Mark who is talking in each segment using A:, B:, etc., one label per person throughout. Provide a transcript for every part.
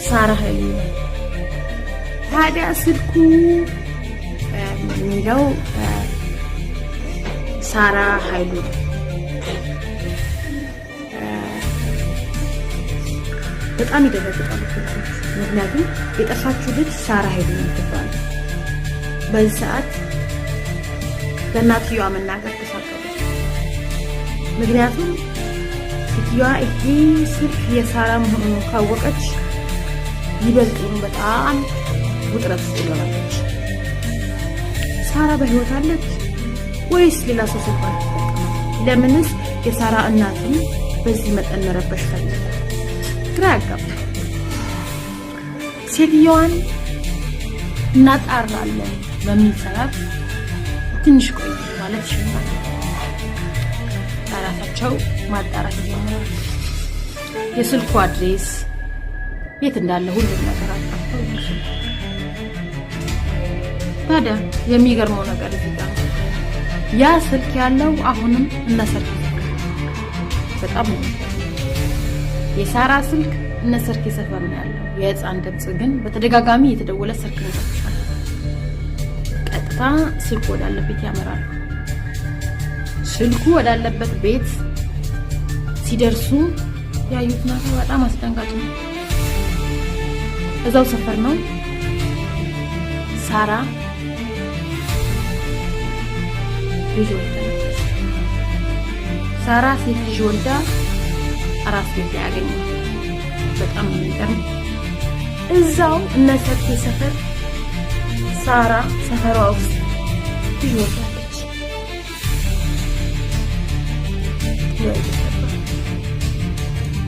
A: ሳራ ኃይሉ ነው። ታዲያ ስልኩ የሚለው ሳራ ኃይሉ ነው። በጣም ይደነግጣሉ። ምክንያቱም የጠፋችው ልጅ ሳራ ኃይሉ ነው የምትባለው። በዚህ ሰዓት ለእናትየዋ መናገር ተሳቀቁ። ምክንያቱም ሴትዮዋ ይሄ ስልክ የሳራ መሆኑን ካወቀች ይበልጡን በጣም ውጥረት ውስጥ ይገባለች። ሳራ በህይወት አለች ወይስ ሌላ ሰው ስልኳን ተጠቀመ? ለምንስ የሳራ እናትን በዚህ መጠን መረበሽ ፈለገ? ግራ ያጋባል። ሴትዮዋን እናጣራለን በሚል ሰበብ ትንሽ ቆይ ማለት ይሸኛል። ራሳቸው ማጣራት ይጀምራሉ። የስልኩ address የት እንዳለ ሁሉም ነገር አጣርተው። ታዲያ የሚገርመው ነገር እዚህ ጋር ያ ስልክ ያለው አሁንም እነ ሰርኬ ሰፈር፣ በጣም ነው። የሳራ ስልክ እነ ሰርኬ ሰፈር ነው ያለው። የህፃን ድምፅ ግን በተደጋጋሚ የተደወለ ስልክ ይረብሻል። ቀጥታ ስልኩ ወዳለበት ያመራሉ። ስልኩ ወዳለበት ቤት ሲደርሱ ያዩት ነገር በጣም አስደንጋጭ ነው። እዛው ሰፈር ነው ሳራ ልጅ ወልዳ ነበር። ሳራ ሴት ልጅ ወልዳ አራስ ቤት ላይ ያገኛል። በጣም የሚገርም፣ እዛው እነ ሰርኬ ሰፈር ሳራ ሰፈሯ ውስጥ ልጅ ወልዳለች።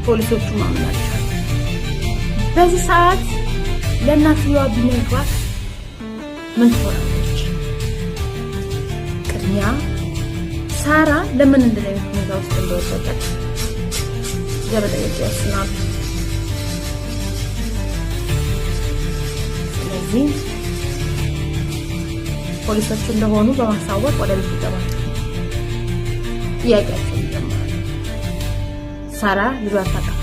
A: ፖሊሶቹ ማመን አልቻሉም። በዚህ ሰዓት ለእናትየዋ ቢነግሯት ምን ትሆናለች? ቅድሚያ ሳራ ለምን እንደዚህ አይነት ሁኔታ ውስጥ እንደወደቀች ለመጠየቅ ይወስናሉ። ስለዚህ ፖሊሶች እንደሆኑ በማሳወቅ ወደ ቤት ይገባል። ጥያቄያቸውን ይጀምራሉ። ሳራ ልጇን ታቀፋለች።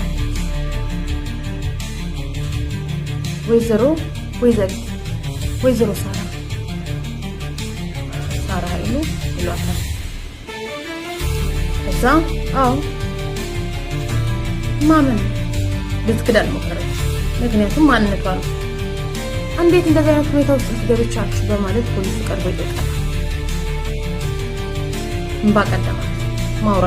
A: ወይዘሮ ወይዘሪት ወይዘሮ ሳራ ሳራ ኃይሉ ይሏታል። ከዛ አዎ ማመን ልትክድ አልሞከረች። ምክንያቱም ማንነቷ ነው። እንዴት እንደዚህ አይነት ሁኔታ ውስጥ ልትገቢ ቻልሽ? በማለት ፖሊሱ ቀርቦ ይጠይቃል። እንባ ቀደማት ማውራት